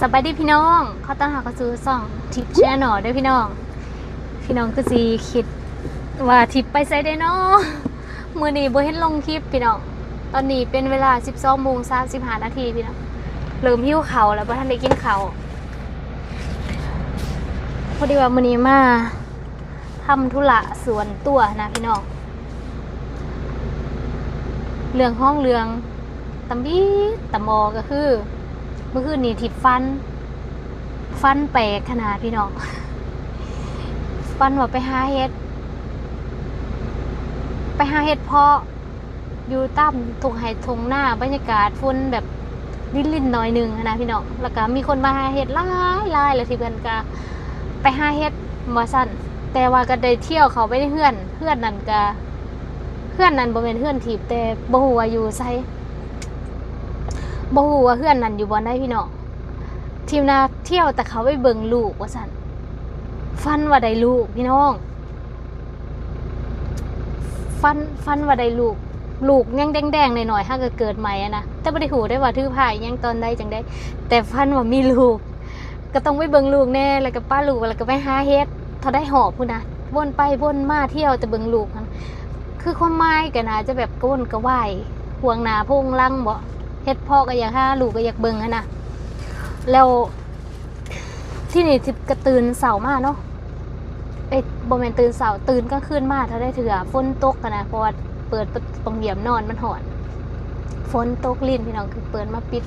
ສະບາຍດີພີ່ນ້ອງ, ຂໍຕ້ອນຮັບເຂົ້າສູ່ຊ່ອງທິບແຊນແນວເດີພີ່ນ້ອງ. ພີ່ນ້ອງຄືຊິຄິດວ່າທິບໄປໃສເດເນາະ, ມື້ນີ້ບໍ່ເຫັນລົງຄລິບພີ່ນ້ອງ. ຕອນນີ້ເປັນເວລາສິບສອງໂມງສາມສິບຫ້ານາທີພີ່ນ້ອງ, ເລີ່ມຫິວເຂົ້າແລ້ວ, ບໍ່ທັນໄດ້ກິນເຂົ້າ. ພໍດີວ່າມື້ນີ້ມາ ທຳທຸລະສ່ວນຕົວນະພີ່ນ້ອງ. ເລື່ອງຂອງເລື່ອງ ຕຳບີດຕຳມໍກໍຄື ມື້ຄືນນີ້ທິບຝັນ, ຝັນແປກຂະໜາດພີ່ນ້ອງ. ຝັນວ່າໄປຫາເຫັດ, ໄປຫາເຫັດເພາະ ຢູ່ຕາມທົ່ງໄຮ່ທົ່ງນາ, ບັນຍາກາດຝົນແບບລິນໆໜ້ອຍໜຶ່ງຫັ້ນນະພີ່ນ້ອງ. ແລ້ວກໍມີຄົນມາຫາເຫັດຫຼາຍໆ ແລ້ວທີ່ເພິ່ນກໍໄປຫາເຫັດວ່າຊັ້ນ, ແຕ່ວ່າກໍໄດ້ທ່ຽວເຂົ້າໄປໃນເຮືອນ, ເຮືອນນັ້ນກໍ ເຮືອນນັ້ນບໍ່ແມ່ນເຮືອນທິບ, ແຕ່ບໍ່ຮູ້ວ່າຢູ່ໃສ, ບໍ່ຮູ້ວ່າເຮືອນນັ້ນຢູ່ບ່ອນໃດພີ່ນ້ອງ. ທິບນະທ່ຽວແຕ່ເຂົ້າໄປເບິ່ງລູກວ່າຊັ້ນ, ຝັນວ່າໄດ້ລູກພີ່ນ້ອງ. ຝັນ ຝັນວ່າໄດ້ລູກ, ລູກຍັງແດງໆໜ້ອຍໆ ຫາກໍເກີດໃໝ່ຫັ້ນນະ, ແຕ່ບໍ່ໄດ້ຮູ້ໄດ້ວ່າຖືພາອີ່ຫຍັງຕອນໃດຈັ່ງໃດ, ແຕ່ຝັນວ່າມີລູກ ກໍຕ້ອງໄປເບິ່ງລູກແດ່, ແລ້ວກໍປະລູກ ແລ້ວກໍໄປຫາເຫັດ. ເທົ່າໃດຮອບພຸ້ນນະ, ວົນໄປວົນມາ ທ່ຽວແຕ່ເບິ່ງລູກຫັ້ນ. ຄືຄວາມໝາຍກໍໜ້າຈະແບບກະວົນກະວາຍ ພວງໜ້າພວງຫຼັງບໍ, ເຫັດເພາະກໍຢາກຫາ ລູກກໍຢາກເບິ່ງຫັ້ນນະ. ແລ້ວ ທີນີ້ທິບກໍຕື່ນເຊົ້າມາເນາະ, ເອີຍ ບໍ່ແມ່ນຕື່ນເຊົ້າ, ຕື່ນກາງຄືນມາ ຖ້າໄດ້ເທື່ອຝົນຕົກຫັ້ນນະ, ເພາະວ່າເປີດປ່ອງຢ້ຽມນອນມັນຮ້ອນ, ຝົນຕົກລິນພີ່ນ້ອງ, ຄືເປີດມາປິດ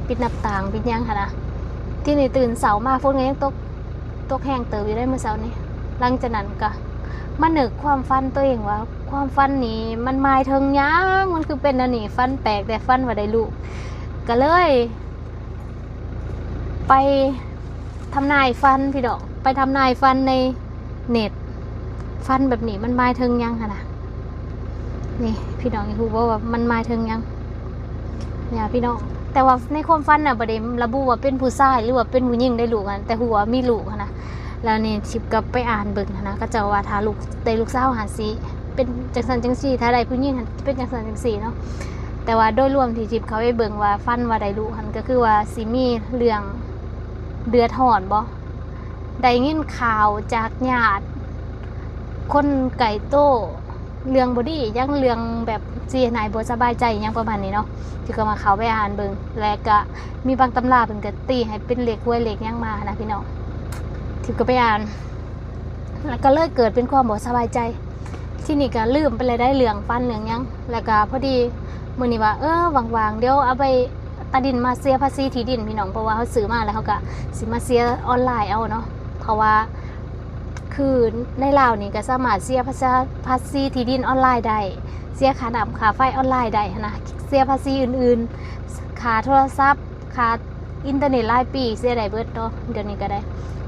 ປິດໜ້າຕ່າງ ປິດຫຍັງຫັ້ນນະ. ທີນີ້ຕື່ນເຊົ້າມາ ຝົນກໍຍັງຕົກ, ຕົກແຮງເຕີບຢູ່ໃດ໋ມື້ເຊົ້ານີ້. ຫຼັງຈາກນັ້ນກໍມານຶກຄວາມຝັນຕົວເອງວ່າ ຄວາມຝັນນີ້ມັນໝາຍເຖິງຫຍັງ, ມັນຄືເປັນແນວນີ້, ຝັນແປກແດ່, ຝັນວ່າໄດ້ລູກ. ກໍເລີຍ ໄປທຳນາຍຝັນພີ່ນ້ອງ, ໄປທຳນາຍຝັນໃນເນັດ, ຝັນແບບນີ້ມັນໝາຍເຖິງຫຍັງຫັ້ນນະ? ນີ້ພີ່ນ້ອງຮູ້ບໍ່ວ່າມັນໝາຍເຖິງຫຍັງ? ນີ້ພີ່ນ້ອງ, ແຕ່ວ່າໃນຄວາມຝັນນະ ບໍ່ໄດ້ລະບຸວ່າເປັນຜູ້ຊາຍ ຫຼືວ່າເປັນຜູ້ຍິງໄດ້ລູກຫັ້ນ, ແຕ່ຮູ້ວ່າມີລູກຫັ້ນນະ. ແລ້ວນີ້ທິບກໍໄປອ່ານເບິ່ງຫັ້ນນະ, ເຂົາເຈົ້າວ່າຖ້າລູກ ໄດ້ລູກສາວຫັ້ນຊິເປັນຈັ່ງຊັ້ນຈັ່ງຊີ້, ຖ້າໄດ້ຜູ້ຍິງຫັ້ນເປັນຈັ່ງຊັ້ນຈັ່ງຊີ້ເນາະ. ແຕ່ວ່າໂດຍລວມທີ່ທິບເຂົ້າໄປເບິ່ງວ່າຝັນວ່າໄດ້ລູກຫັ້ນ ກໍຄືວ່າຊິມີເລື່ອງເດືອດຮ້ອນບໍ, ໄດ້ຍິນຂ່າວຈາກຍາດຄົນໃກ້ໂຕ ເລື່ອງບໍ່ດີຫຍັງ, ເລື່ອງແບບຊິເຮັດໃຫ້ບໍ່ສະບາຍໃຈຫຍັງປະມານນີ້ເນາະ. ທິບກໍມາເຂົ້າໄປອ່ານເບິ່ງ, ແລະກະມີບາງຕຳລາເພິ່ນກໍຕີໃຫ້ເປັນເລກຫວຍເລກຫຍັງມານະພີ່ນ້ອງ. ທິບກໍໄປອ່ານ ແລ້ວກໍເລີຍເກີດເປັນຄວາມບໍ່ສະບາຍໃຈ. ທີນີ້ກໍລືມໄປແລ້ວໄດ໋ເລື່ອງຝັນເລື່ອງຫຍັງ. ແລ້ວກໍພໍດີມື້ນີ້ວ່າ ເອີ ວ່າງໆ ດຽວເອົາໃບຕາດິນມາເສຍພາສີທີ່ດິນພີ່ນ້ອງ, ເພາະວ່າເຮົາຊື້ມາແລ້ວເຮົາກໍຊິມາເສຍອອນລາຍເອົາເນາະ, ເພາະວ່າຄືໃນລາວນີ້ກໍສາມາດເສຍພາ ພາສີທີ່ດິນອອນລາຍໄດ້, ເສຍຄ່ານ້ຳຄ່າໄຟອອນລາຍໄດ້ຫັ້ນນະ, ເສຍພາສີອື່ນໆ, ຄ່າໂທລະສັບ ຄ່າອິນເຕີເນັດລາຍປີເສຍໄດ້ເບິດເນາະ, ດຽວນີ້ກໍໄດ້.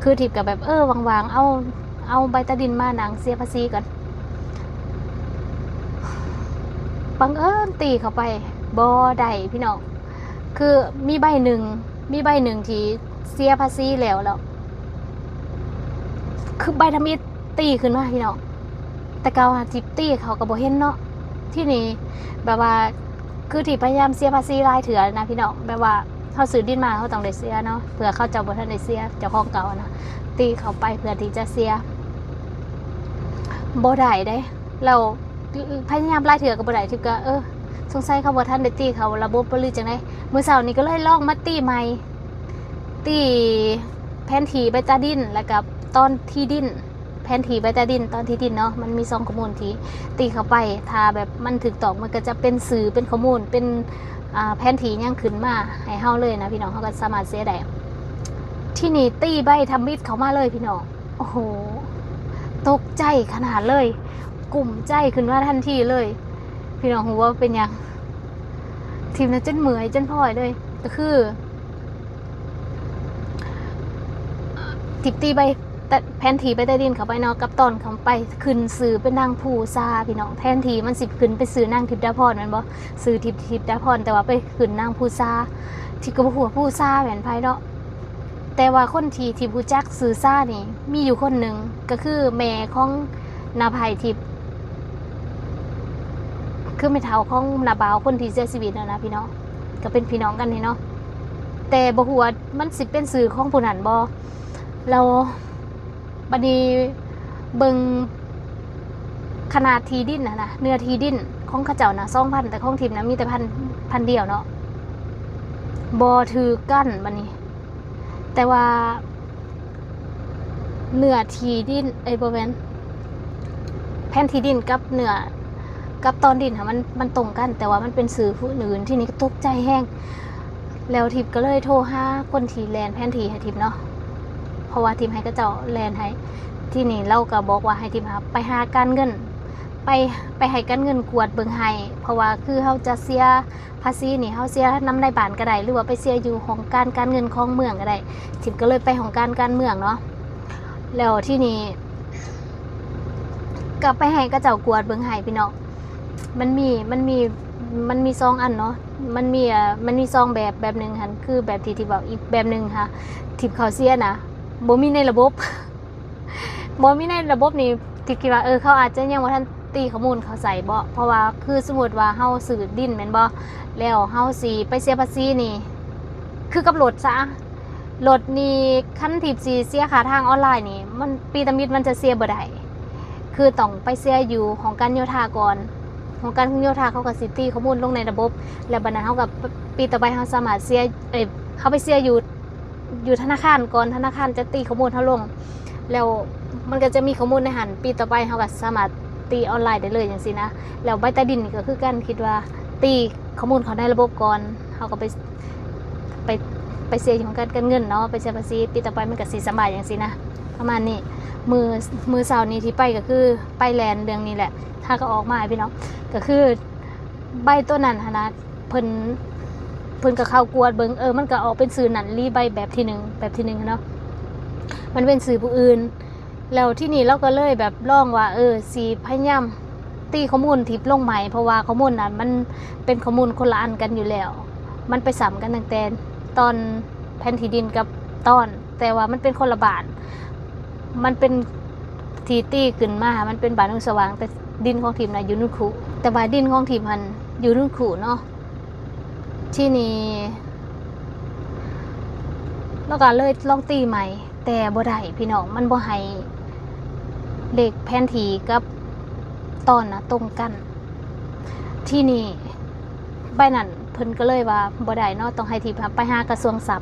ຄືທິບກໍແບບ ເອີ ວ່າງໆ ເອົາ ເອົາໃບຕາດິນມານັ່ງເສຍພາສີກ່ອນ. ບັງເອີນຕີເຂົ້າໄປບໍ່ໄດ້ພີ່ນ້ອງ, ຄືມີໃບໜຶ່ງ ມີໃບໜຶ່ງທີ່ເສຍພາສີແລ້ວ ແລ້ວຄືໃບທຳອິດຕີຂຶ້ນມາພີ່ນ້ອງ. ແຕ່ເກົ່າຫາຊິຕີເຂົາກໍບໍ່ເຫັນເນາະ. ທີນີ້ແບບວ່າ ຄືທີ່ພະຍາຍາມເສຍພາສີຫຼາຍເທື່ອນະພີ່ນ້ອງ, ແບບວ່າເຮົາຊື້ດິນມາເຮົາຕ້ອງໄດ້ເສຍເນາະ, ເພື່ອເຂົາເຈົ້າບໍ່ທັນໄດ້ເສຍ ເຈົ້າຂອງເກົ່ານະ, ຕີເຂົ້າໄປເພື່ອທີ່ຈະເສຍ ບໍ່ໄດ້ເດ້. ແລ້ວພະຍາຍາມຫຼາຍເທື່ອກໍບໍ່ໄດ້, ທິບກໍ ເອີ ສົງໄສເຂົາບໍ່ທັນໄດ້ຕີເຂົ້າລະບົບບໍ ຫຼືຈັ່ງໃດ. ມື້ເຊົ້ານີ້ກໍເລີຍລອງມາຕີໃໝ່, ຕີແຜນທີ່ໃບຕາດິນ ແລ້ວກໍຕອນທີ່ດິນ ແຜນທີ່ໃບຕາດິນ ຕອນທີ່ດິນເນາະ, ມັນມີສອງຂໍ້ມູນທີ່ຕີເຂົ້າໄປ, ຖ້າແບບມັນຖືກຕ້ອງ ມັນກໍຈະເປັນຊື່ ເປັນຂໍ້ມູນ ເປັນ ອ່າ ແຜນທີ່ຫຍັງຂຶ້ນມາໃຫ້ເຮົາເລີຍນະພີ່ນ້ອງ, ເຮົາກໍສາມາດເສຍໄດ້. ທີນີ້ຕີໃບທຳອິດເຂົ້າມາເລີຍພີ່ນ້ອງ, ໂອ້ໂຫ ຕົກໃຈຂະໜາດເລີຍ, ກຸ້ມໃຈຂຶ້ນມາທັນທີເລີຍ. ພີ່ນ້ອງຮູ້ບໍ່ເປັນຫຍັງ? ທິບນະຈົນເມື່ອຍຈົນພ້ອຍເລີຍ, ກໍຄື ທິບຕີໃບ ແຜນທີ່ໃບຕາດິນເຂົ້າໄປເນາະ, ກັບຕອນເຂົ້າໄປ ຂຶ້ນຊື່ເປັນນາງພູຊາພີ່ນ້ອງ, ແທນທີ່ມັນຊິຂຶ້ນເປັນຊື່ນາງທິບດາພອນແມ່ນບໍ່, ຊື່ທິບ ທິບດາພອນ, ແຕ່ວ່າໄປຂຶ້ນນາງພູຊາ, ທິບກໍບໍ່ຮູ້ວ່າພູຊາແມ່ນໃຜເນາະ. ແຕ່ວ່າຄົນທີ່ ທີ່ຮູ້ຈັກຊື່ຊານີ້ມີຢູ່ຄົນໜຶ່ງ, ກໍຄືແມ່ຂອງນ້າໃພ້ທິບ, ຄືແມ່ເຖົ້າຂອງນ້າບ່າວຄົນທີ່ເສຍຊີວິດນັ້ນນະພີ່ນ້ອງ, ກໍເປັນພີ່ນ້ອງກັນນີ້ເນາະ. ແຕ່ບໍ່ຮູ້ວ່າມັນຊິເປັນຊື່ຂອງຜູ້ນັ້ນບໍ່. ແລ້ວບັດນີ້ເບິ່ງຂະໜາດທີ່ດິນຫັ້ນນະ ເນື້ອທີ່ດິນຂອງເຂົາເຈົ້ານະ ສອງພັນ ແຕ່ຂອງທິບນະມີແຕ່ພັນ ພັນດຽວເນາະ ບໍ່ຖືກກັນບັດນີ້. ແຕ່ວ່າເນື້ອທີ່ດິນ ເອີຍ ບໍ່ແມ່ນ ແຜນທີ່ດິນກັບເນື້ອ ກັບຕອນດິນຫັ້ນ ມັນ ມັນຕົງກັນ ແຕ່ວ່າມັນເປັນຊື່ຜູ້ອື່ນ. ທີນີ້ກໍຕົກໃຈແຮງ ແລ້ວທິບກໍເລີຍໂທຫາຄົນທີ່ແລ່ນແຜນທີ່ໃຫ້ທິບເນາະ ເພາະວ່າທິບໃຫ້ເຂົາເຈົ້າແລ່ນໃຫ້. ທີນີ້ລາວກໍບອກວ່າໃຫ້ທິບຫາ ໄປຫາການເງິນ ໄປ ໄປໃຫ້ການເງິນກວດເບິ່ງໃຫ້ ເພາະວ່າຄືເຮົາຈະເສຍ ພາສີນີ້ເຮົາເສຍນຳນາຍບ້ານກໍໄດ້ ຫຼືວ່າໄປເສຍຢູ່ຫ້ອງການການເງິນຂອງເມືອງກໍໄດ້. ທິບກໍເລີຍໄປຫ້ອງການການເມືອງເນາະ ແລ້ວທີນີ້ກໍໄປໃຫ້ເຂົາເຈົ້າກວດເບິ່ງໃຫ້ພີ່ນ້ອງ. ມັນມີ ມັນມີ ມັນມີສອງອັນເນາະ ມັນມີ ເອີ ມັນມີສອງແບບ ແບບໜຶ່ງຫັ້ນຄືແບບທີ່ ທີ່ເວົ້າ ອີກແບບໜຶ່ງຫາ ທີ່ເຂົາເສຍນະ ບໍ່ມີໃນລະບົບ. ບໍ່ມີໃນລະບົບນີ້ ທີ່ຄິດວ່າ ເອີ ເຂົາອາດຈະຍັງບໍ່ທັນຕີຂໍ້ມູນເຂົ້າໃສ່ເບາະ ເພາະວ່າຄືສົມມຸດວ່າເຮົາຊື້ດິນແມ່ນບໍ່ ແລ້ວເຮົາຊິໄປເສຍພາສີນີ້ ຄືກັບລົດຊະ ລົດນີ້ຄັນທີ່ຊິເສຍຄ່າທາງອອນລາຍນີ້ ມັນ ປີຕາມິດມັນຈະເສຍບໍ່ໄດ້ ຄືຕ້ອງໄປເສຍຢູ່ຫ້ອງການໂຍທາກ່ອນ ຫ້ອງການໂຍທາເຂົາກໍຊິຕີຂໍ້ມູນລົງໃນລະບົບ ແລ້ວບັດນັ້ນເຮົາກໍ ປີຕໍ່ໄປເຮົາສາມາດເສຍ ເອີຍ ເຮົາໄປເສຍຢູ່ ຢູ່ທະນາຄານກ່ອນ ທະນາຄານຈະຕີຂໍ້ມູນເຮົາລົງ ແລ້ວມັນກໍຈະມີຂໍ້ມູນໃນຫັ້ນ ປີຕໍ່ໄປເຮົາກໍສາມາດຕີອອນລາຍໄດ້ເລີຍຈັ່ງຊີ້ນະ. ແລ້ວໃບຕາດິນນີ້ກໍຄືກັນ ຄິດວ່າຕີຂໍ້ມູນເຂົ້າໃນລະບົບກ່ອນ ເຮົາກໍໄປ ໄປ ໄປເສຍຢູ່ຫ້ອງການການເງິນເນາະ ໄປເສຍພາສີ ປີຕໍ່ໄປມັນກໍຊິສະບາຍຈັ່ງຊີ້ນະ ປະມານນີ້. ມື້ ມື້ເຊົ້ານີ້ທີ່ໄປກໍຄືໄປແລ່ນເລື່ອງນີ້ແຫຼະ ຫາກໍອອກມາໃຫ້ພີ່ນ້ອງ ກໍຄືໃບໂຕນັ້ນຫັ້ນນະ ເພິ່ນ ເພິ່ນກໍເຂົ້າກວດເບິ່ງ ເອີ ມັນກໍອອກເປັນຊື່ນັ້ນອີ່ຫຼີ ໃບແບບທີໜຶ່ງ ແບບທີໜຶ່ງຫັ້ນເນາະ ມັນເປັນຊື່ຜູ້ອື່ນ. ແລ້ວທີນີ້ລາວກໍເລີຍແບບລອງວ່າ ເອີ ຊິພະຍາຍາມຕີຂໍ້ມູນທີ່ລົງໃໝ່ ເພາະວ່າຂໍ້ມູນນັ້ນມັນເປັນຂໍ້ມູນຄົນລະອັນກັນຢູ່ແລ້ວ ມັນໄປຊ້ຳກັນຕັ້ງແຕ່ຕອນແຜນທີ່ດິນກັບຕອນ ແຕ່ວ່າມັນເປັນຄົນລະບ້ານ ມັນເປັນທີ່ຕີຂຶ້ນມາ ມັນເປັນບ້ານໂນນສະຫວ່າງ ແຕ່ດິນຂອງທິບນະຢູ່ໂນນຄຸ ແຕ່ວ່າດິນຂອງທິບຫັ້ນຢູ່ໂນນຄຸເນາະ. ທີນີ້ລາວກໍເລີຍລອງຕີໃໝ່ ແຕ່ບໍ່ໄດ້ພີ່ນ້ອງ ມັນບໍ່ໃຫ້ເລກແຜນທີ່ກັບຕອນນະຕົງກັນ. ທີນີ້ໃບນັ້ນເພິ່ນກໍເລີຍວ່າບໍ່ໄດ້ເນາະ ຕ້ອງໃຫ້ທີ່ໄປຫາກະຊວງຊັບ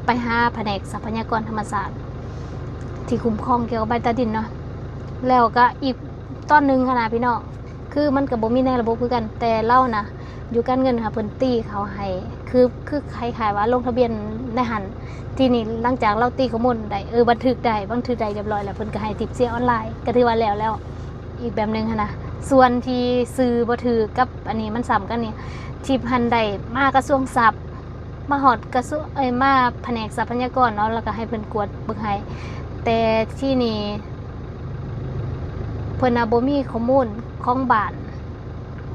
ໄປຫາພະແນກຊັບພະຍາກອນທຳມະຊາດທີ່ຄຸ້ມຄອງກ່ຽວກັບໃບຕາດິນເນາະ. ແລ້ວກໍອີກຕອນໜຶ່ງຫັ້ນນະພີ່ນ້ອງ ຄືມັນກໍບໍ່ມີໃນລະບົບຄືກັນ ແຕ່ລາວນະ ຢູ່ການເງິນຫາເພິ່ນຕີເຂົ້າໃຫ້ ຄື ຄືຄ້າຍໆວ່າລົງທະບຽນໃນຫັ້ນ. ທີນີ້ຫຼັງຈາກລາວຕີຂໍ້ມູນໄດ້ ເອີ ບັນທຶກໄດ້ ບັນທຶກໄດ້ຮຽບຮ້ອຍແລ້ວ ເພິ່ນກໍໃຫ້ທິບເສຍອອນລາຍ ກໍຖືວ່າແລ້ວແລ້ວ ອີກແບບໜຶ່ງຫັ້ນນະ. ສ່ວນທີ່ຊື່ບໍ່ຖືກກັບອັນນີ້ມັນຊ້ຳກັນນີ້ ທິບຫັ້ນໄດ້ມາກະຊວງຊັບ ມາຮອດກະຊວງ ເອີຍ ມາພະແນກຊັບພະຍາກອນເນາະ ແລ້ວກໍໃຫ້ເພິ່ນກວດເບິ່ງໃຫ້ ແຕ່ທີນີ້ເພິ່ນນະບໍ່ມີຂໍ້ມູນຂອງບ້ານ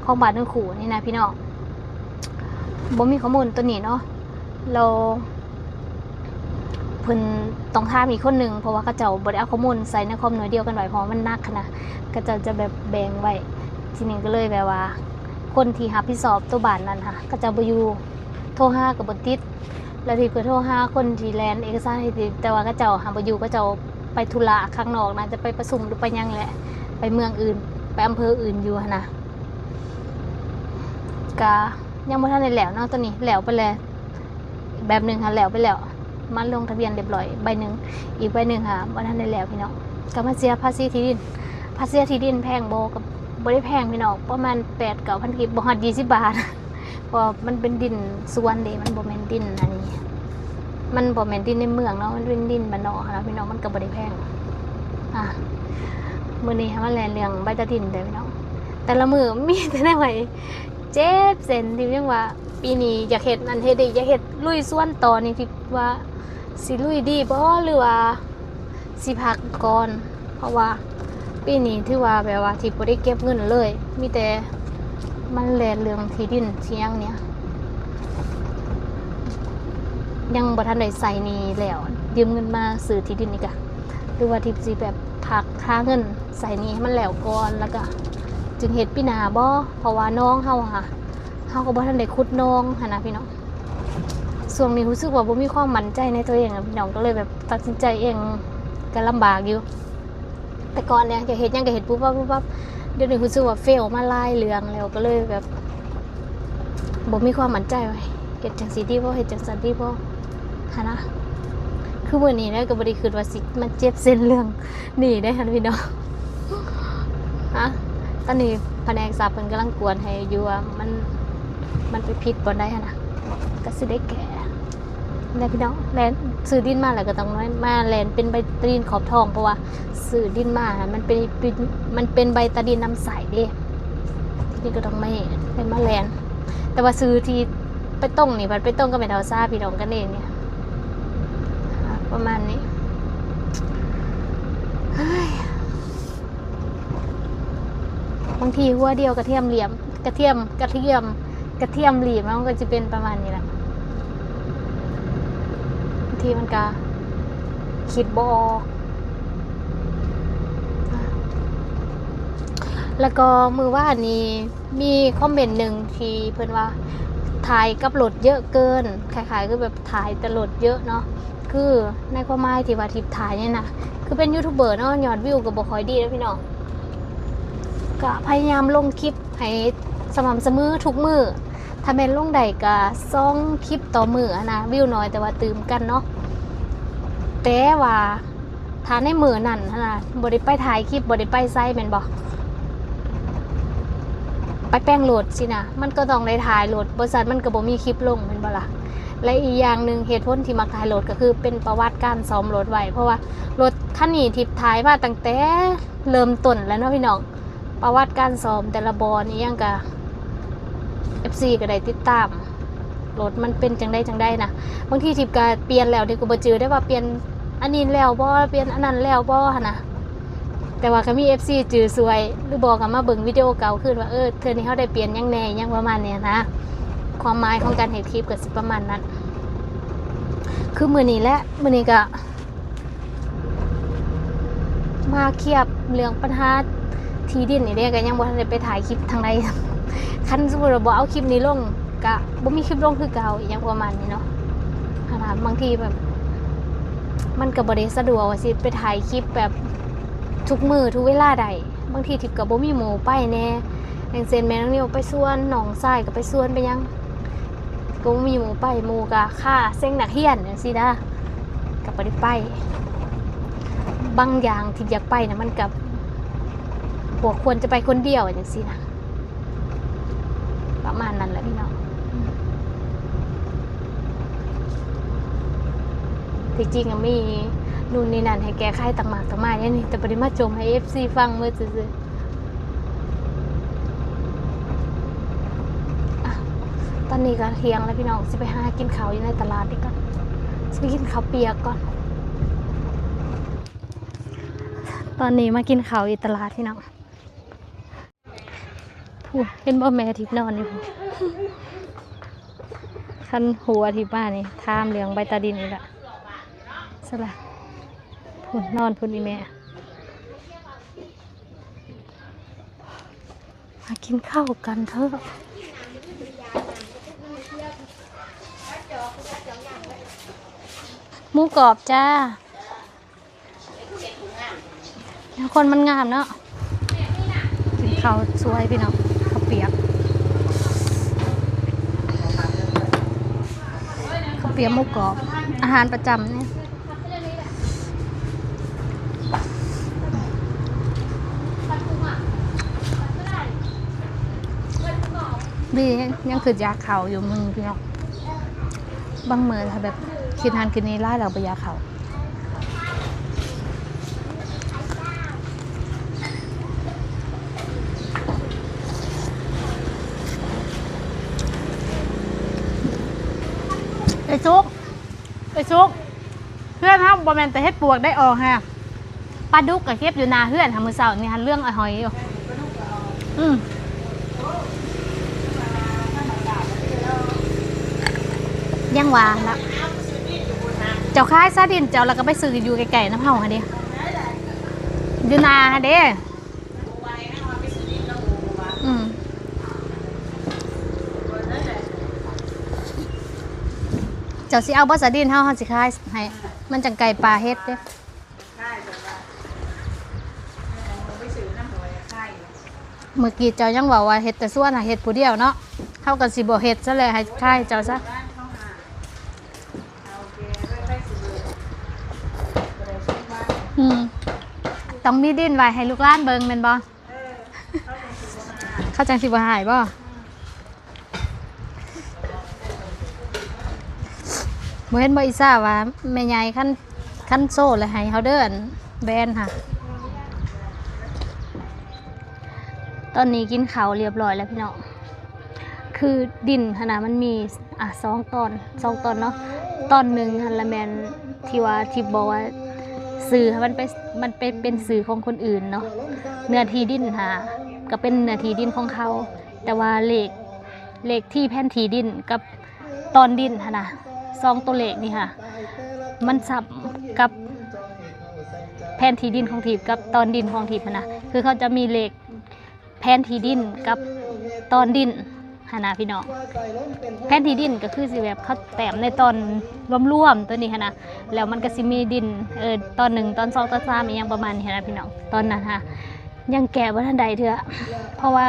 ຂອງບ້ານໂນນຄູນີ້ນະພີ່ນ້ອງ ບໍ່ມີຂໍ້ມູນໂຕນີ້ເນາະ. ແລ້ວເພິ່ນຕ້ອງຖາມອີກຄົນໜຶ່ງ ເພາະວ່າເຂົາເຈົ້າບໍ່ໄດ້ເອົາຂໍ້ມູນໃສ່ໃນຄອມໜ່ວຍດຽວກັນໄວ້ ເພາະວ່າມັນໜັກຫັ້ນນະ ເຂົາເຈົ້າຈະແບບແບ່ງໄວ້. ທີນີ້ກໍເລີຍແບບວ່າຄົນທີ່ຮັບຜິດຊອບໂຕບ້ານນັ້ນຫະ ເຂົາເຈົ້າບໍ່ຢູ່ ໂທຫາກໍບໍ່ຕິດ ແລ້ວທີ່ເພິ່ນໂທຫາຄົນທີ່ແລ່ນເອກະສານໃຫ້ຕິດ ແຕ່ວ່າເຂົາເຈົ້າຫາບໍ່ຢູ່ ເຂົາເຈົ້າໄປທຸລະຂ້າງນອກ ໜ້າຈະໄປປະຊຸມ ຫຼື ໄປຫຍັງແຫຼະ ໄປເມືອງອື່ນ ໄປອຳເພີອື່ນຢູ່ຫັ້ນນະ. ກະຍັງບໍ່ທັນໄດ້ແລ້ວເນາະ ຕອນນີ້ແລ້ວໄປແລ້ວແບບໜຶ່ງຫັ້ນ ແລ້ວໄປແລ້ວ ມາລົງທະບຽນຮຽບຮ້ອຍໃບໜຶ່ງ ອີກໃບໜຶ່ງຫາບໍ່ທັນໄດ້ແລ້ວພີ່ນ້ອງ. ກໍມາເສຍພາສີທີ່ດິນ ພາສີທີ່ດິນແພງບໍ່? ກໍບໍ່ໄດ້ແພງພີ່ນ້ອງ ປະມານແປດເກົ້າພັນກີບ ບໍ່ຮອດຊາວບາດ. ເພາະວ່າມັນເປັນດິນສວນເດ້ ມັນບໍ່ແມ່ນດິນອັນນີ້ ມັນບໍ່ແມ່ນດິນໃນເມືອງເນາະ ມັນເປັນດິນບ້ານນອກຫັ້ນນະພີ່ນ້ອງ ມັນກໍບໍ່ໄດ້ແພງ. ອ່າ ມື້ນີ້ເຮົາມາແລ່ນເລື່ອງໃບຕາດິນເດີ້ພີ່ນ້ອງ ແຕ່ລະມື້ມີແຕ່ແນວໃຫ້ເຈັບເສັ້ນ ທີ່ຍັງວ່າປີນີ້ຢາກເຮັດນັ້ນເຮັດນີ້ ຢາກເຮັດລຸຍສວນຕໍ່ນີ້ ທີ່ວ່າຊິລຸຍດີບໍ່ ຫຼືວ່າ ຊິພັກກ່ອນ ເພາະວ່າປີນີ້ຖືວ່າແບບວ່າທີ່ບໍ່ໄດ້ເກັບເງິນເລີຍ ມີແຕ່ມາແລ່ນເລື່ອງທີ່ດິນທີ່ຫຍັງນີ້ ຍັງບໍ່ທັນໄດ້ໃຊ້ໜີ້ແລ້ວ ຢືມເງິນມາຊື້ທີ່ດິນນີ້ກະ ຫຼືວ່າທີ່ຊິແບບພັກຫາເງິນໃຊ້ໜີ້ໃຫ້ມັນແລ້ວກ່ອນ ແລ້ວກະຈຶ່ງເຮັດປີໜ້າບໍ່ ເພາະວ່າໜອງເຮົາຫະ ເຮົາກໍບໍ່ທັນໄດ້ຂຸດໜອງຫັ້ນນະພີ່ນ້ອງ. ຊ່ວງນີ້ຮູ້ສຶກວ່າບໍ່ມີຄວາມໝັ້ນໃຈໃນຕົວເອງອະ ພີ່ນ້ອງ ກໍເລີຍແບບຕັດສິນໃຈເອງກໍລຳບາກຢູ່. ແຕ່ກ່ອນນີ້ຢາກເຮັດຫຍັງກໍເຮັດປຸບປັບ ປຸບປັບ. ດຽວນີ້ຮູ້ສຶກວ່າເຟວມາຫຼາຍເລື່ອງແລ້ວ ກໍເລີຍແບບບໍ່ມີຄວາມໝັ້ນໃຈວ່າເຮັດຈັ່ງຊີ້ດີບໍ່ ເຮັດຈັ່ງຊັ້ນດີບໍ່ຫັ້ນນະ. ຄືມື້ນີ້ນະ ກໍບໍ່ໄດ້ຄິດວ່າຊິມາເຈັບເສັ້ນເລື່ອງນີ້ເດ້ຫັ້ນ ພີ່ນ້ອງ. ອະ ຕອນນີ້ພະແນກສັບເພິ່ນກຳລັງກວດໃຫ້ຢູ່ວ່າມັນ ມັນໄປຜິດບ່ອນໃດຫັ້ນນະ ກໍຊິໄດ້ແກ້. ແລ້ວພີ່ນ້ອງ ແລ່ນ ຊື້ດິນມາແລ້ວກໍຕ້ອງມາແລ່ນເປັນໃບຕາດິນຂອບທອງ ເພາະວ່າຊື້ດິນມາມັນເປັນ ມັນເປັນໃບຕາດິນນຳໃຊ້ເດ້. ທີນີ້ກໍຕ້ອງມາ ໄດ້ມາແລ່ນ ແຕ່ວ່າຊື້ທີ່ໄປຕົງນີ້ ບັດໄປຕົງກັບແມ່ເຖົ້າຊາ ພີ່ນ້ອງກັນເອງນີ້ ປະມານນີ້. ເຮີ້ຍ ບາງທີຫົວດຽວກະທຽມຫຼຽມ ກະທຽມ ກະທຽມ ກະທຽມຫຼຽມ ມັນກໍຈະເປັນປະມານນີ້ແຫຼະ. ບາງທີມັນກະຄິດບໍ່ອອກ. ແລ້ວກໍມື້ວານນີ້ມີຄອມເມັນໜຶ່ງທີ່ເພິ່ນວ່າຖ່າຍກັບລົດເຍອະເກີນ ຄ້າຍໆຄືແບບຖ່າຍແຕ່ລົດເຍອະເນາະ. ຄືໃນຄວາມໝາຍທີ່ວ່າທິບຖ່າຍນີ້ນະ ຄືເປັນຢູທູບເບີເນາະ ຍອດວິວກໍບໍ່ຄ່ອຍດີເດ້ພີ່ນ້ອງ. ກະພະຍາຍາມລົງຄລິບໃຫ້ສະໝ່ຳສະເໝີທຸກມື້ ຖ້າແມ່ນລົງໄດ້ກະສອງຄລິບຕໍ່ມື້ຫັ້ນນະ ວິວໜ້ອຍແຕ່ວ່າຕື່ມກັນເນາະ. ແຕ່ວ່າຖ້າໃນມື້ນັ້ນຫັ້ນນະ ບໍ່ໄດ້ໄປຖ່າຍຄລິບ ບໍ່ໄດ້ໄປໃສແມ່ນບໍ່ ໄປແປງລົດຊີ້ນະ ມັນກໍຕ້ອງໄດ້ຖ່າຍລົດ ບໍ່ຊັ້ນມັນກໍບໍ່ມີຄລິບລົງແມ່ນບໍ່ລະ. ແລະ ອີກຢ່າງໜຶ່ງ ເຫດຜົນທີ່ມັກຖ່າຍລົດກໍຄືເປັນປະຫວັດການສ້ອມລົດໄວ້ ເພາະວ່າລົດຄັນນີ້ທີ່ຖ່າຍມາຕັ້ງແຕ່ເລີ່ມຕົ້ນແລ້ວເນາະພີ່ນ້ອງ. ປະຫວັດການສ້ອມແຕ່ລະບ່ອນອີ່ຫຍັງກະ ເອັຟຊີ ກໍໄດ້ຕິດຕາມລົດມັນເປັນຈັ່ງໃດຈັ່ງໃດນະ. ບາງທີທິບກະປ່ຽນແລ້ວ ທິບກໍບໍ່ຈື່ໄດ້ວ່າປ່ຽນອັນນີ້ແລ້ວບໍ່ ປ່ຽນອັນນັ້ນແລ້ວບໍ່ຫັ້ນນະ. ແຕ່ວ່າກໍມີເອັຟຊີຈື່ຊ່ວຍ ຫຼືບໍ່ກໍມາເບິ່ງວິດີໂອເກົ່າຄືນວ່າ ເອີ ເທື່ອນີ້ເຮົາໄດ້ປ່ຽນຫຍັງແດ່ ຫຍັງປະມານນີ້ນະ. ຄວາມໝາຍຂອງການເຮັດຄລິບກໍຊິປະມານນັ້ນ. ຄືມື້ນີ້ແຫຼະ ມື້ນີ້ກໍ ມາເຄຍເລື່ອງປັນຫາທີ່ດິນນີ້ເດ້ ກໍຍັງບໍ່ທັນໄດ້ໄປຖ່າຍຄລິບທາງໃດ. ຄັນສົມມຸດວ່າບໍ່ເອົາຄລິບນີ້ລົງ ກະບໍ່ມີຄລິບລົງຄືເກົ່າ ອີ່ຫຍັງປະມານນີ້ເນາະ. ຫັ້ນນະ ບາງທີແບບ ມັນກໍບໍ່ໄດ້ສະດວກວ່າຊິໄປຖ່າຍຄລິບແບບທຸກມື້ທຸກເວລາໄດ້. ບາງທີທິບກໍບໍ່ມີໝູ່ໄປແດ່ ຢ່າງເຊັ່ນ ແມ່ນ້ອງນິວໄປສວນ ນ້ອງຊາຍກໍໄປສວນໄປຫຍັງ ກໍບໍ່ມີໝູ່ໄປ ໝູ່ກໍຄາເສັງນັກຮຽນຈັ່ງຊີ້ນະ ກໍບໍ່ໄດ້ໄປ. ບາງຢ່າງທີ່ຢາກໄປນະ ມັນກໍບໍ່ຄວນຈະໄປຄົນດຽວຈັ່ງຊີ້ນະ ປະມານນັ້ນແຫຼະພີ່ນ້ອງ. ທີ່ຈິງອະມີນູ່ນນີ້ນັ້ນໃຫ້ແກ້ໄຂຕ່າງມາກຕ່າງມາຍແນວນີ້ ແຕ່ບໍ່ໄດ້ມາຈົ່ມໃຫ້ເອັຟຊີຟັງເໝິດຊື່ໆ. ອະ ຕອນນີ້ກໍທ່ຽງແລ້ວພີ່ນ້ອງ ຊິໄປຫາກິນເຂົ້າຢູ່ໃນຕະຫຼາດດີກ່ອນ ຊິໄປກິນເຂົ້າປຽກກ່ອນ. ຕອນນີ້ມາກິນເຂົ້າຢູ່ຕະຫຼາດພີ່ນ້ອງ. ຜູ້ ເຫັນບໍ່ ແມ່ທິບນອນຢູ່ ຄັນຫົວທິບມານີ້ ຖາມເລື່ອງໃບຕາດິນອີກລະ ສະລະ ພຸ້ນນອນພຸ້ນອີ່ແມ່. ມາກິນເຂົ້າກັນເຖາະ ໝູກອບຈ້າ. ແນວຄົນມັນງາມເນາະ ກິນເຂົ້າສວຍພີ່ນ້ອງ ເຂົ້າປຽກ ເຂົ້າປຽກໝູກອບ ອາຫານປະຈຳນີ້. ດີ ຍັງ ຍັງຄິດຢາກເຂົ້າຢູ່ມື້ນີ້ພີ່ນ້ອງ. ບາງມື້ຖ້າແບບຄິດຫັ້ນຄິດນີ້ຫຼາຍແລ້ວບໍ່ຢາກເຂົ້າ. ໄອ້ສຸກ ໄອ້ສຸກ ເພື່ອນເຮົາບໍ່ແມ່ນແຕ່ເຮັດປວກໄດ້ອອກຫາ ປາດຸກກໍເກັບຢູ່ໜ້າເຮືອນຫາ ມື້ເຊົ້ານີ້ຫັ້ນເຫຼືອງອະຫອຍຢູ່. ອືມ ຍັງວ່າລະ ເຈົ້າຂາຍຊາດິນເຈົ້າ ແລ້ວກໍໄປຊື້ຢູ່ໃກ້ໆນຳເຮົາຫັ້ນເດ້ ຢູ່ໜ້າຫັ້ນເດ້. ອືມ. ເຈົ້າຊິເອົາບໍ່ສະດິນເຮົາ ເຮົາຊິຂາຍໃຫ້ ມັນຈັ່ງໄກ່ປ່າເຮັດເດ້. ເມື່ອກີ້ເຈົ້າຍັງເວົ້າວ່າເຮັດແຕ່ສວນ ຫາເຮັດຜູ້ດຽວເນາະ ເຮົາກໍຊິບໍ່ເຮັດຊະແຫຼະ ໃຫ້ຂາຍເຈົ້າຊະ. ອືມ ຕ້ອງມີດິນໄວ້ໃຫ້ລູກຫຼານເບິ່ງແມ່ນບໍ່? ເອີ ເຂົາຈັ່ງຊິບໍ່ຫາຍ ເຂົາຈັ່ງຊິບໍ່ຫາຍບໍ່? ອືມ ບໍ່ເຫັນບໍ່ ອີ່ສາ ວ່າແມ່ໃຫຍ່ຄັນ ຄັນໂຊແລ້ວໃຫ້ເຮົາເດີ ອັນແບນຫາ. ຕອນນີ້ກິນເຂົ້າລຽບຮ້ອຍແລ້ວພີ່ນ້ອງ. ຄືດິນຫັ້ນນະ ມັນມີ ອ່າ ສອງຕອນ ສອງຕອນເນາະ. ຕອນໜຶ່ງຫັ້ນລະແມ່ນທີ່ວ່າ ທີ່ບອກວ່າ ຊື່ມັນໄປ ມັນໄປເປັນຊື່ຂອງຄົນອື່ນເນາະ. ເນື້ອທີ່ດິນຫາ ກໍເປັນເນື້ອທີ່ດິນຂອງເຂົາ ແຕ່ວ່າເລກ ເລກທີ່ແຜນທີ່ດິນກັບຕອນດິນຫັ້ນນະ ສອງຕົວເລກນີ້ຫາ ມັນຊ້ຳກັບແຜນທີ່ດິນຂອງທີບກັບຕອນດິນຂອງທີບຫັ້ນນະ. ຄືເຂົາຈະມີເລກ ແຜນທີ່ດິນກັບຕອນດິນຫັ້ນນະພີ່ນ້ອງ. ແຜນທີ່ດິນກໍຄືຊິແບບເຂົາແຕ້ມໃນຕອນລວມໆຕົວນີ້ຫັ້ນນະ ແລ້ວມັນກໍຊິມີດິນ ເອີ ຕອນໜຶ່ງ ຕອນສອງ ຕອນສາມ ອີ່ຫຍັງປະມານນີ້ຫັ້ນນະພີ່ນ້ອງ. ຕອນນັ້ນຫາຍັງແກ້ບໍ່ທັນໄດ້ເທື່ອ ເພາະວ່າ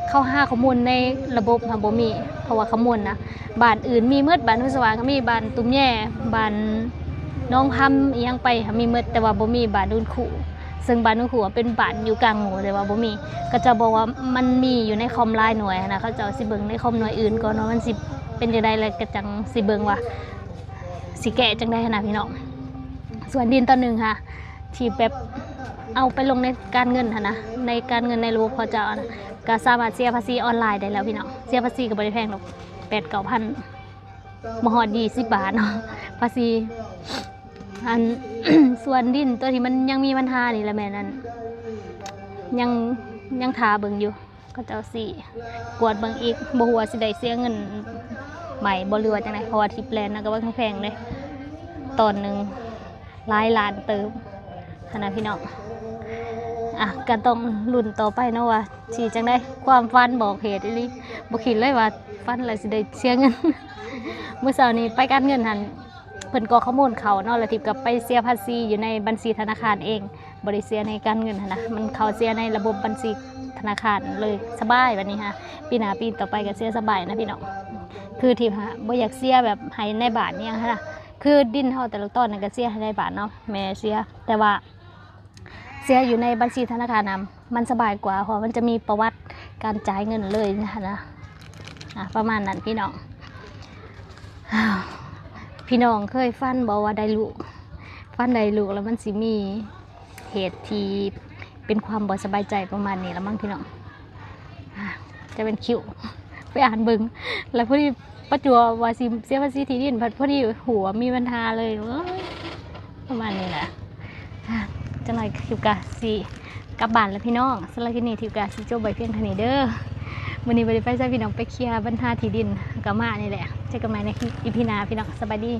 ເຂົາຫາຂໍ້ມູນໃນລະບົບຫາບໍ່ມີ ເພາະວ່າຂ້າງບົນນະ ບ້ານອື່ນມີໝົດ ບ້ານໂນນສະຫວ່າງກໍມີ ບ້ານຕຸ້ມແຍ ບ້ານໜອງຄຳ ອີ່ຫຍັງໄປຫາມີໝົດ ແຕ່ວ່າບໍ່ມີບ້ານຄຸນຄູ ເຊິ່ງບ້ານຄຸນຄູເປັນບ້ານຢູ່ກາງໝູ່ ແຕ່ວ່າບໍ່ມີ. ເຂົາເຈົ້າບອກວ່າມັນມີຢູ່ໃນຄອມຫຼາຍໜ່ວຍຫັ້ນນະ ເຂົາເຈົ້າຊິເບິ່ງໃນຄອມໜ່ວຍອື່ນກ່ອນວ່າມັນຊິເປັນຈັ່ງໃດ ແລ້ວກໍຈັ່ງຊິເບິ່ງວ່າຊິແກ້ຈັ່ງໃດຫັ້ນນະພີ່ນ້ອງ. ສ່ວນດິນຕອນໜຶ່ງຫາ ທີ່ແບບເອົາໄປລົງໃນການເງິນຫັ້ນນະ ໃນການເງິນໃນລະບົບເຂົາເຈົ້າຫັ້ນນະ ກໍສາມາດເສຍພາສີອອນລາຍໄດ້ແລ້ວພີ່ນ້ອງ. ເສຍພາສີກໍບໍ່ໄດ້ແພງດອກ ແປດເກົ້າພັນ ບໍ່ຮອດຊາວບາດເນາະ ພາສີ. ອັນ ສ່ວນດິນຕົວທີ່ມັນຍັງມີບັນຫານີ້ລະແມ່ນ ອັນ ຍັງ ຍັງຖ້າເບິ່ງຢູ່ ເຂົາເຈົ້າຊິກວດເບິ່ງອີກ ບໍ່ຮູ້ວ່າຊິໄດ້ເສຍເງິນໃໝ່ບໍ່ ຫຼືວ່າຈັ່ງໃດ ເພາະວ່າທິບແລນນະກໍວ່າແພງເດ້ ຕອນໜຶ່ງຫຼາຍລ້ານເຕີບຫັ້ນນະພີ່ນ້ອງ. ອ່ະ ກໍຕ້ອງລຸ້ນຕໍ່ໄປເນາະວ່າຊິຈັ່ງໃດ. ຄວາມຝັນບອກເຫດອີ່ຫຼີ ບໍ່ຄິດເລີຍວ່າຝັນແລ້ວຊິໄດ້ເສຍເງິນ. ມື້ເຊົ້ານີ້ໄປການເງິນຫັ້ນ ເພິ່ນກອກຂໍ້ມູນເຂົ້າເນາະ ແລ້ວທິບກໍໄປເສຍພາສີຢູ່ໃນບັນຊີທະນາຄານເອງ ບໍ່ໄດ້ເສຍໃນການເງິນຫັ້ນນະ ມັນເຂົ້າເສຍໃນລະບົບບັນຊີທະນາຄານເລີຍ ສະບາຍ. ບັດນີ້ຫາ ປີໜ້າປີຕໍ່ໄປກໍເສຍສະບາຍນະພີ່ນ້ອງ. ຄືທີ່ຫາບໍ່ຢາກເສຍແບບໃຫ້ນາຍບ້ານອີ່ຫຍັງຫັ້ນນະ ຄືດິນເຮົາແຕ່ລະຕອນນັ້ນກໍເສຍໃຫ້ນາຍບ້ານເນາະ ແມ່ເສຍ ແຕ່ວ່າ ເສຍຢູ່ໃນບັນຊີທະນາຄານນຳ ມັນສະບາຍກວ່າ ເພາະມັນຈະມີປະຫວັດການຈ່າຍເງິນເລີຍຫັ້ນນະ. ອ່າ ປະມານນັ້ນພີ່ນ້ອງ. ພີ່ນ້ອງເຄີຍຝັນບໍ່ວ່າໄດ້ລູກ ຝັນໄດ້ລູກແລ້ວມັນຊິມີເຫດທີ່ເປັນຄວາມບໍ່ສະບາຍໃຈ ປະມານນີ້ລະມັ້ງພີ່ນ້ອງ. ອ່າ ຈະເປັນຄິວ ໄປອ່ານເບິ່ງ ແລ້ວພໍດີປະຈົວບວ່າຊິເສຍພາສີທີ່ດິນ ພັດພໍດີຫົວມີບັນຫາເລີຍ ໂອ້ຍ ປະມານນີ້ແຫຼະ. ຈັກໜ່ອຍທິບກະຊິກັບບ້ານແລ້ວພີ່ນ້ອງ. ສຳລັບຄລິບນີ້ທິບກະຊິຈົບໄວ້ພຽງເທົ່ານີ້ເດີ. ມື້ນີ້ບໍ່ໄດ້ໄປໃສພີ່ນ້ອງ ໄປເຄຍບັນຫາທີ່ດິນ ກໍມານີ້ແຫຼະ. ເຈີກັນໃໝ່ໃນອີພີໜ້າພີ່ນ້ອງ ສະບາຍດີ.